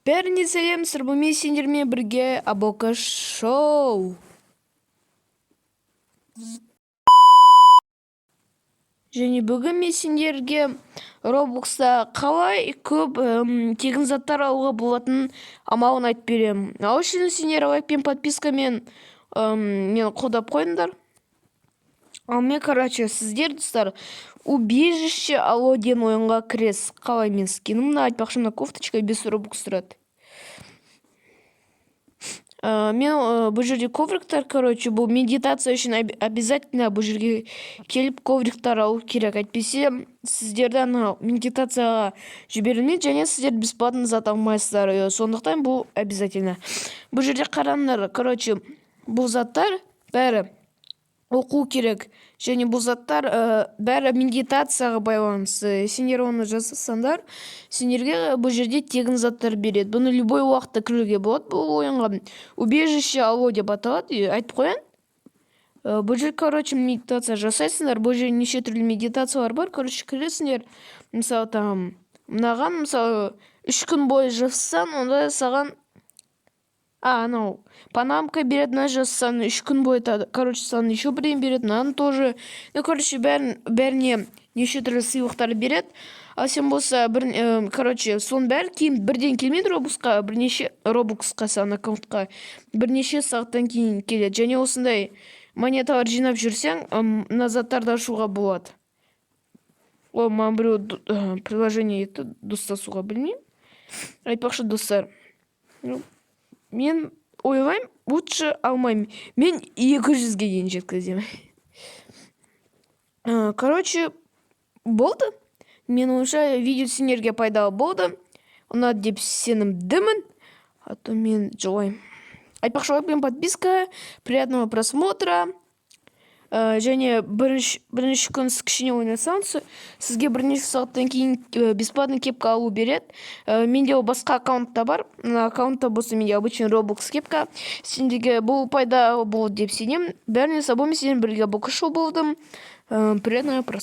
Бәріне сәлем, мен сендермен бірге Абока Шоу. Және бүгін мен сендерге Роблокста қалай көп тегін заттар алуға болатын амалын айтып беремін. Ал үшін сендер лайк пен подпискамен мені қолдап қойыңдар. Ал мен, короче, сіздер, достар, Убежище Алло деген ойынға кіресіз. Қалай мен скинім? Мына, айтпақшы, мына кофточка 5 робукс тұрады. Мен бұл жерде ковриктар, короче, бұл медитация үшін обязательно бұл жерге келіп, ковриктар алу керек, әйтпесе сіздерді ана медитацияға жіберілмейді және сіздер бесплатно зат алмайсыздар. Сондықтан бұл обязательно. Бұл жерде қараңдар, короче, бұл заттар бәрі оқу керек және бұл заттар бәрі медитацияға байланысты. Сендер оны жасасаңдар, сендерге бұл жерде тегін заттар береді. Бұны любой уақытта кіруге болады бұл ойынға. Убежище Алло деп аталады. И айтып қояйын, бұл жерде, короче, медитация жасайсыңдар. Бұл жерде неше түрлі медитациялар бар. Короче, кіресіңдер, мысалы, там мынаған, мысалы, 3 күн бойы жасасаң, онда саған анау панамка береді. Мына жасасаң 3 күн бойы, короче, саған еще бірдеңе береді. Мынаны тоже. Ну, короче, бәріне неше түрлі сыйлықтар береді. Ал сен болса бір короче, соның бәрі кейін бірден келмейді робуксқа, бірнеше робуксқа, саған аккаунтқа бірнеше сағаттан кейін келеді. Және осындай монеталар жинап жүрсең, мына заттарды ашуға болады. О, маған біреу приложение етті достасуға, білмеймін. Айтпақшы, достар, ну, мен ойлаймын, лучше алмаймын, мен 200-ге дейін жеткіземін. Короче, болды. Менің ойымша, видео сендерге пайдалы болды, ұнады деп сенімдімін, а то мен жылаймын. Айтпақшы, лайк пен подписка. Приятного просмотра. Және бірінші күн сіз кішкене ойнасаңыз, сізге бірнеше сағаттан кейін бесплатный кепка алу береді. Менде ол басқа аккаунтта бар. Мына аккаунтта болса, менде обычный Roblox кепка. Сендерге бұл пайда болды деп сенемін. Бәріне сау болыңыз, сіздермен бірге Бокашоу болдым. Приятного просмотра.